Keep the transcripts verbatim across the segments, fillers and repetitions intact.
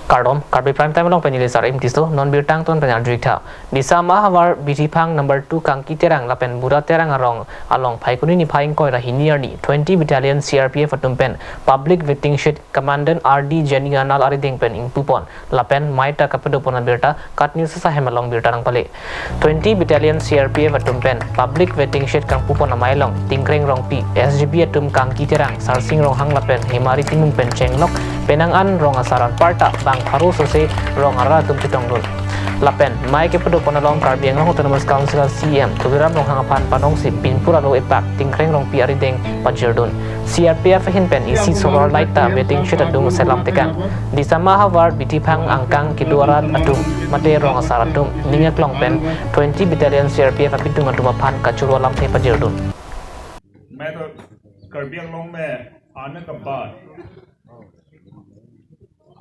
Kardom, Karbi Prime Time along pen neli Sarim Tisso, non birta angton pen arju-ik tha. Disama havar Bithiphang number two Kangki Terang lapen Bura Terang arong along Phaikuni niphai ingkoi ra hini arni twenty Battalion C R P F atum pen Public Waiting Shed Commandant R D Jenny Arnal arideng pen ingpupon lapen mei ta kapadopon abirta KAT News ahem along birta nangpale. Twenty Battalion C R P F atum pen Public Waiting Shed kangpupon amei along Tingkreng Rongpi, S G B atum Kangki Terang, Sarsing Ronghang lapen Hemari Timung pen chenglok penang an rong asar anparta bang pharo sose rong arat atum chetongdun. Lapen mei kepadopon along Karbi Anglong Autonomous Council C E M Tuliram Ronghang aphan panongsi binpur alo epak Tingkreng Rongpi arideng pajirdun. C R P F ahin pen isi solar light ta waiting shed adung selam tekang. Disama havar Bithiphang angkang kedo arat atum mate rong asar atum ning aklong pen twenty Battalion C R P F apitung atum aphan kachoro alamthe pajirdun. मैं तो कार्बी आंगलोंग में आने के बाद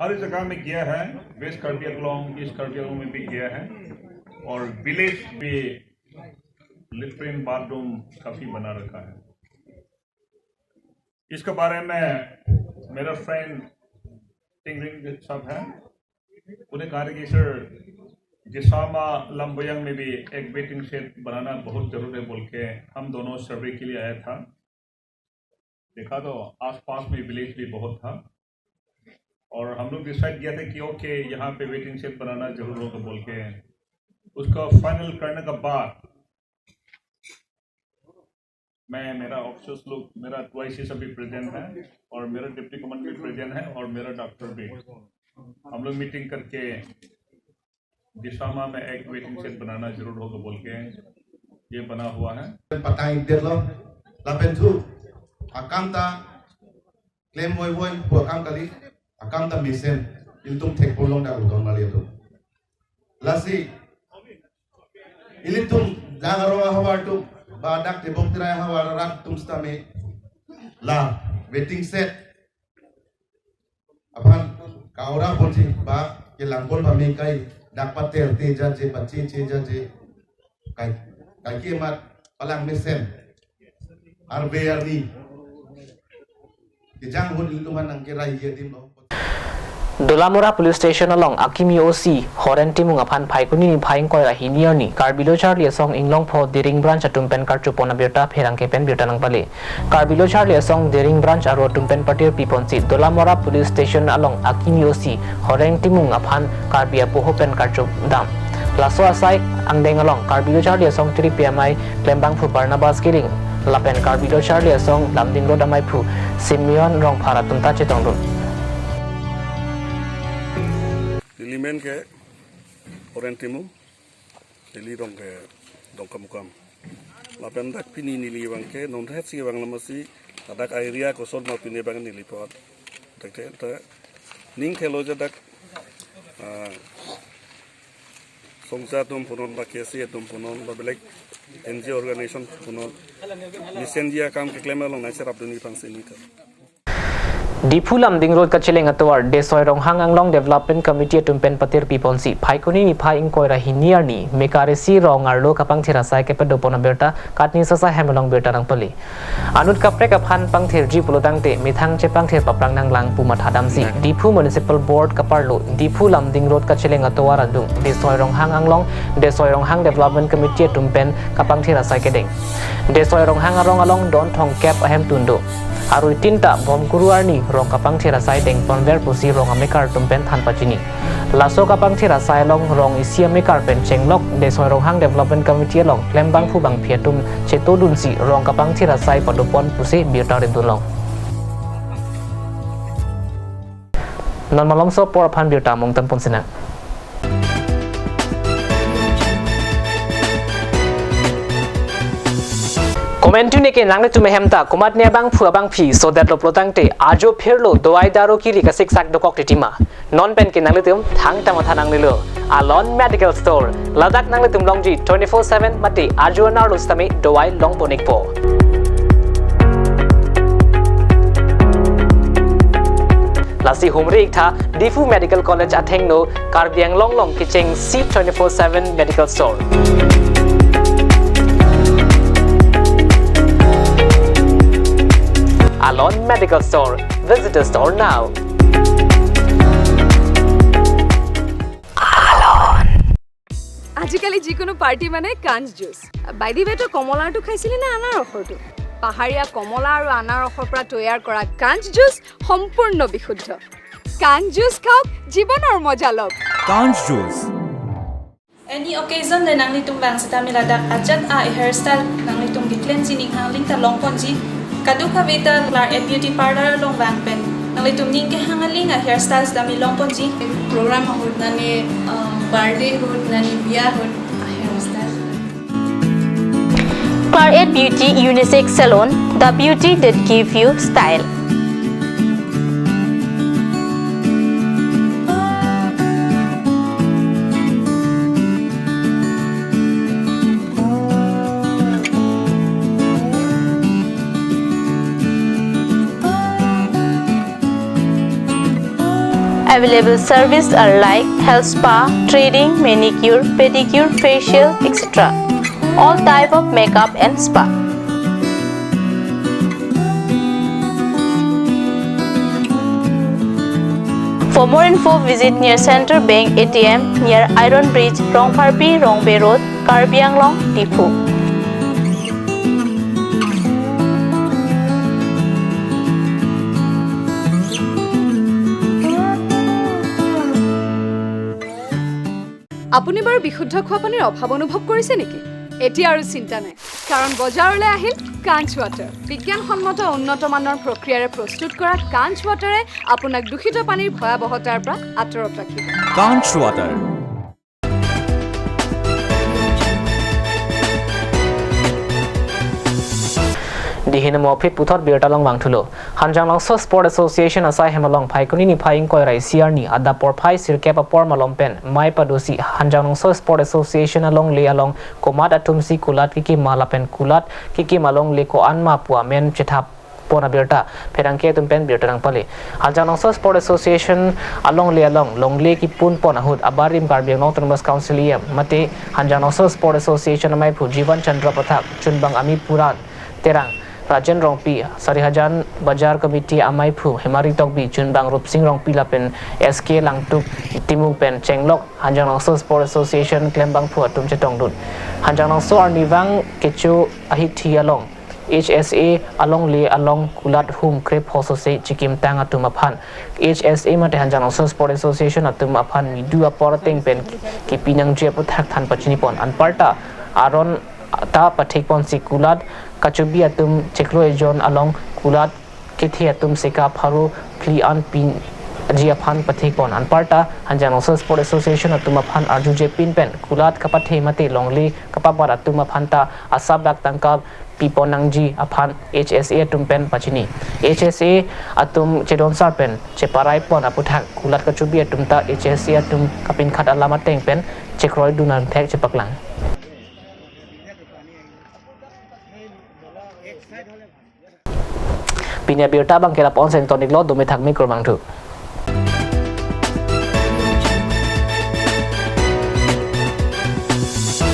हर जगह में गया है, वेस्ट कार्बी आंगलोंग, ईस्ट कार्बी आंगलोंग में भी गया है, और विलेज भी लेटरिन बाथरूम काफी बना रखा है। इसके बारे में मेरा फ्रेंड टिंगरिंग साहब है, उन्हें कहा था कि सर, जिसामा लंबोयंग में भी एक वेटिंग शेड बनाना बहुत जरूरी है बोल के हम दोनों सर्वे के लिए आया था। देखा तो आसपास में विलेज भी बहुत था और हम लोग डिसाइड किया था कि ओके, यहाँ पे वेटिंग शेड बनाना जरूर होगा बोल के। उसका फाइनल करने के बाद मैं, मेरा ऑफिसर्स लोग, मेरा टू आईसी सभी प्रेजेंट है और मेरा डिप्टी कमांडेंट भी प्रेजेंट है और मेरा डॉक्टर भी। हम लोग मीटिंग करके जिसामा में एक वेटिंग शेड बनाना जरूर होगा बोल के ये बना हुआ है। Patang-ik detlo, lapen thu akam ta klem voi voi pu akam kali, akam ta mesen, ilitum thekpon longdak udon mali atum. Lasi ilitum dak arong ahavar atum, ba dak Tebok Terai ahavar arat atum sitame la waiting shed aphan kaura ponsi ba kelangpon pame kai, dak pater te jaje, pache che jaje, kai, kai ke mat palang mesen. Arve arni kejang ahut ilitum aphan nangkerai adim lo. Dolamara Police Station along akimi O C Horen Timung aphan Phaikuni niphai ingkoi ra hini arni Karbi Lo Charli Asong Inglongpho Dering Branch atum pen karchopon abirta pherangke pen birta nangpale. Karbi Lo Charli Asong Dering Branch aro atum pen patir piponsi Dolamara Police Station along akimi O C Horen Timung aphan Karbi apoho pen karchopdam. Laso asai angdeng along Karbi Lo Charli Asong Tiri P M I Klembangphu Barnabas Killing lapen Karbi Lo Charli Asong Lumding Road ameiphu Simeon Rongphar atum ta chetongdun. Neli men ke Horen Timung, neli rong ke Dongkamukam. Lapen dak pini neli vang ke non hetsi vang lamasi ladak area koson ma pine vang neli pot. Dak te, te ning thelo je dak, ah, Songja atum punon, ba K S A atum punon, ba belek N G O organization punon, mesen dia akam keklem along nai serap duni pangsi ni ta. Diphu Lumding Road kacheleng atovar Desoi Ronghang Anglong Development Committee atum pen patir piponsi Phaikuni niphai ingkoi ra hini arni Mekarisi rong arlo kapangthir asai kepadopon abirta KAT News ahem along birta nangpale. Anut kaprek aphan pangthirji pulotangte methang chepangthir paprang nanglang pu mathadamsi Diphu Municipal Board kaparlo Diphu Lumding Road kacheleng atovar adung Desoi Ronghang Anglong Desoi Ronghang Development Committee atum pen kapangthir asai kedeng. Desoi Ronghang arong along don thomkep ahemtun do. Arui tin ta Bomkuru arni rong kapangthir asai dengponver pusi rong amekar atum pen than pachini. Laso kapangthir asai along rong isi amekar pen chenglok Desoi Ronghang Development Committee along klembangphu bangphi atum chetodunsi rong kapangthir asai padopon pusi birta rimdunlong. Non malomso apor aphan birta mungtan pon sinang. Komantu neke nanglitum ahem ta komatne abangphu abangphi sodetlo pulotangte ajo phirlo dawai daru kiri kasiksak dokok titima. Non pen ke nanglitum thangta matha nangnelo. Alon Medical Store. Ladak nanglitum longji twenty-four seven mate ajo anerlo sitame dawai longpon-ikpo. Lasi humri-iktha Diphu Medical College athengno Karbi Anglong along kechengsi twenty-four seven Medical Store. Alon Medical Store. Visit the store now. আজিকালি যিকোনো পাৰ্টি মানে কাঞ্চ juice. By the ৱে, তই কমলাৰটো খাইছিলি নে আনাৰসৰটো? পাহাৰীয়া কমলা আৰু আনাৰসৰ পৰা তৈয়াৰ কৰা কাঞ্চ জুচ সম্পূৰ্ণ বিশুদ্ধ। কাঞ্চ জুচ খাওক, জীৱনৰ মজা লওক। Kanch Juice. Any occasion le nanglitum bang seta mi ladak ajat a hairstyle nanglitum keklem chining hangling ta longponji. Kadokave ta Claret Beauty Parlour along bang pen nanglitum ning kehang aling a hairstyles ta mi longponji. Program ahut nani, uh, birthday ahut nani, biya ahut a hairstyle. Claret Beauty Unisex Salon, the beauty that give you style. Available service are like health spa, threading, manicure, pedicure, facial, et cetera. All type of makeup and spa. For more info, visit near Central Bank A T M, near Iron Bridge, Rongpharpi, Rongbe Road, Karbi Anglong, Diphu. আপুনি বাৰু বিশুদ্ধ খোৱা পানীৰ অভাৱ অনুভৱ কৰিছে নেকি? এতিয়া আৰু চিন্তা নাই, কাৰণ বজাৰলৈ আহিল কাঞ্চ ৱাটাৰ। বিজ্ঞানসন্মত উন্নত মানৰ প্ৰক্ৰিয়াৰে প্ৰস্তুত কৰা কাঞ্চ ৱাটাৰে আপোনাক দূষিত পানীৰ ভয়াৱহতাৰ পৰা আঁতৰত ৰাখিব। Kanch Water. Dihin mo phit puthot birta along vangthulo. Hanjanglangso Sport Association asai hem along Phaikuni niphai ingkoi ra isi arni adap porphai sirkep apor malom pen mei padosi Hanjanglangso Sport Association alongle along komat atumsi kulat kekim ma lapen kulat kekim alongle ko-an ma pu amen chethap pon abirta pherangke atum pen birta nangpale. Hanjanglangso Sport Association alongle along longle kipun pon ahut abarim Karbi Anglong Autonomous Council E M mate Hanjanglangso Sport Association amaiphu Jivan Chandra Pathak, chunbang Ami Puran Terang, Rajen Rongpi, Sarihajan Bazar Committee amaiphu Hemari Tokbi, chunbang Rupsing Rongpi lapen S K Langtuk Timung pen chenglok Hanjanglangso Sport Association klembangphu atum chetongdun. Hanjanglangso arnivang kecho ahithi along H S A alongle along kulat hum krep hosose chikimtang atum aphan H S A mate Hanjanglangso Sport Association atum aphan midu apor ateng pen kipinangji aputhak than pachini pon. Anparta aron ta pathek ponsi kulat kachobi atum chiklo ejon along kulat kethe atum seka pharo phli an pinji aphan pathek pon. Anparta Hanjanglangso Sport Association atum aphan arjuje pin pen kulat kapathe mate longle kapabat atum aphan ta asap dak tangka pipon nangji aphan H S A atum pen pachini. H S A atum chedonsar pen cheparai pon aputhak kulat kachobi atum ta H S A atum kapinkhat alam ateng pen chekroidun angthek chepaklang. Pini abirta abang ke la-an pen seng toniklo, dome thakmi, kurvangthu.